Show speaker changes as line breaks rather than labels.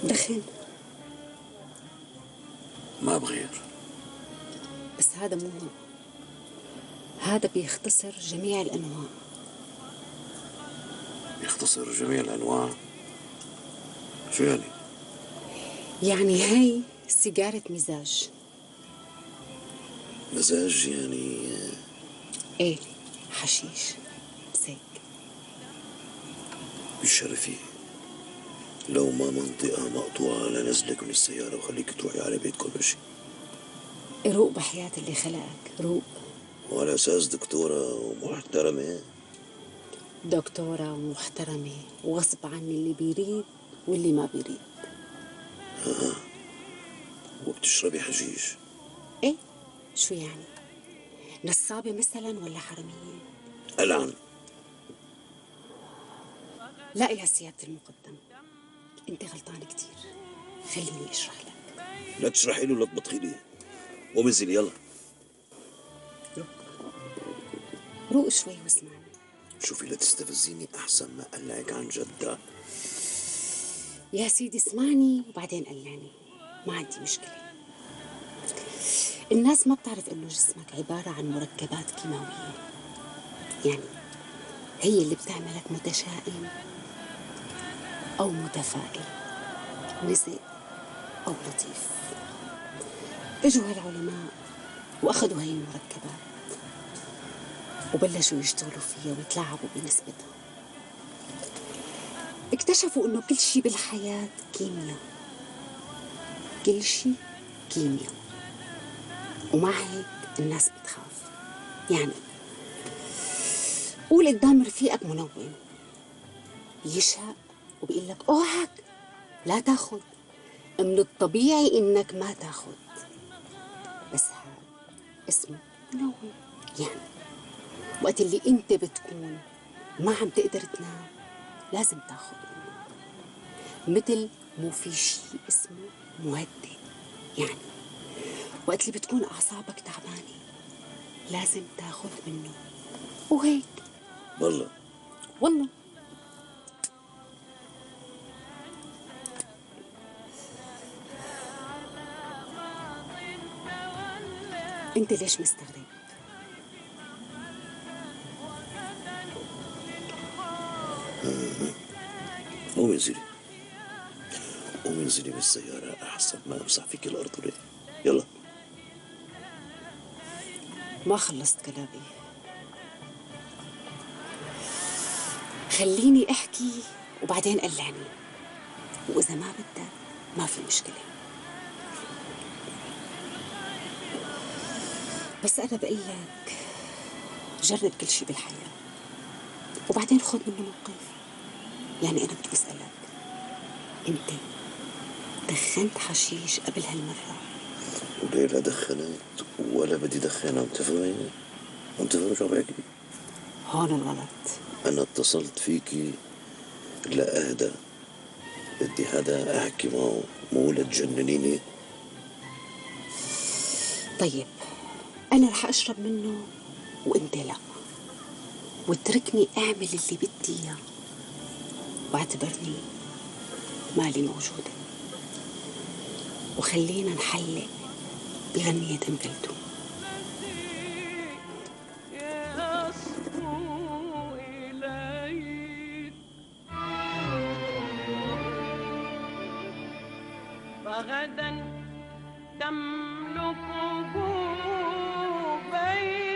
دخن؟
ما بغير.
بس هذا مو هو. هذا بيختصر جميع الأنواع.
بيختصر جميع الأنواع؟ شو يعني؟
يعني هي سيجارة مزاج.
مزاج يعني؟
ايه، حشيش بسيك.
بالشرفي لو ما منطقة مقطوعة لنزلك من السيارة وخليك تروحي على بيتكم مشي.
روق بحياة اللي خلقك، روق.
وعلى أساس دكتورة ومحترمة.
دكتورة ومحترمة وغصب عني اللي بيريد واللي ما بيريد.
ها، وبتشربي حشيش؟
ايه، شو يعني؟ نصابة مثلا ولا حرامية؟
ألعن.
لا يا سيادة المقدم، أنت غلطان كتير. خليني أشرح لك.
لا تشرحي لي ولا تبطخي لي. قومي انزلي يلا.
روق روق شوي واسمعني.
شوفي لا تستفزيني أحسن ما أقلعك عن جدة.
يا سيدي اسمعني وبعدين قلعني، ما عندي مشكلة. الناس ما بتعرف إنه جسمك عبارة عن مركبات كيماوية، يعني هي اللي بتعملك متشائم أو متفائل، نزق أو لطيف. اجوا هالعلماء وأخذوا هاي المركبات وبلشوا يشتغلوا فيها ويتلاعبوا بنسبتها. اكتشفوا إنه كل شيء بالحياة كيمياء، كل شيء كيمياء، ومع هيك الناس بتخاف. يعني قول قدام رفيقك منوم يشهق وبيقول لك اوعك لا تاخذ، من الطبيعي انك ما تاخذ، بس هذا اسمه منوم. يعني وقت اللي انت بتكون ما عم تقدر تنام لازم تاخذ منه. مثل مو في شيء اسمه مهدئ، يعني وقت اللي بتكون اعصابك تعبانه لازم تاخذ منه وهيك.
والله
والله. انت ليش مستغرب؟
قومي انزلي، قومي انزلي من السيارة أحسن ما أمسح فيك الأرض. وليه؟ يلا.
ما خلصت كلامي، خليني أحكي وبعدين قلعني، وإذا ما بدك ما في مشكلة. بس أنا بقول لك جرب كل شيء بالحياة وبعدين خذ منه موقف. يعني أنا بدي أسألك، أنت دخنت حشيش قبل هالمرة؟
وليه لا دخنت ولا بدي دخن. عم تفهمي؟ عم تفهمي شو عم بحكي؟
هون الغلط.
أنا اتصلت فيكي لأهدى، بدي حدا أحكي معه، مو لتجننيني.
طيب أنا رح أشرب منه وأنت لا، واتركني أعمل اللي بدي إياه، واعتبرني مالي موجودة، وخلينا نحلق بغنية أم كلثوم.
فغدا تملكه بيت.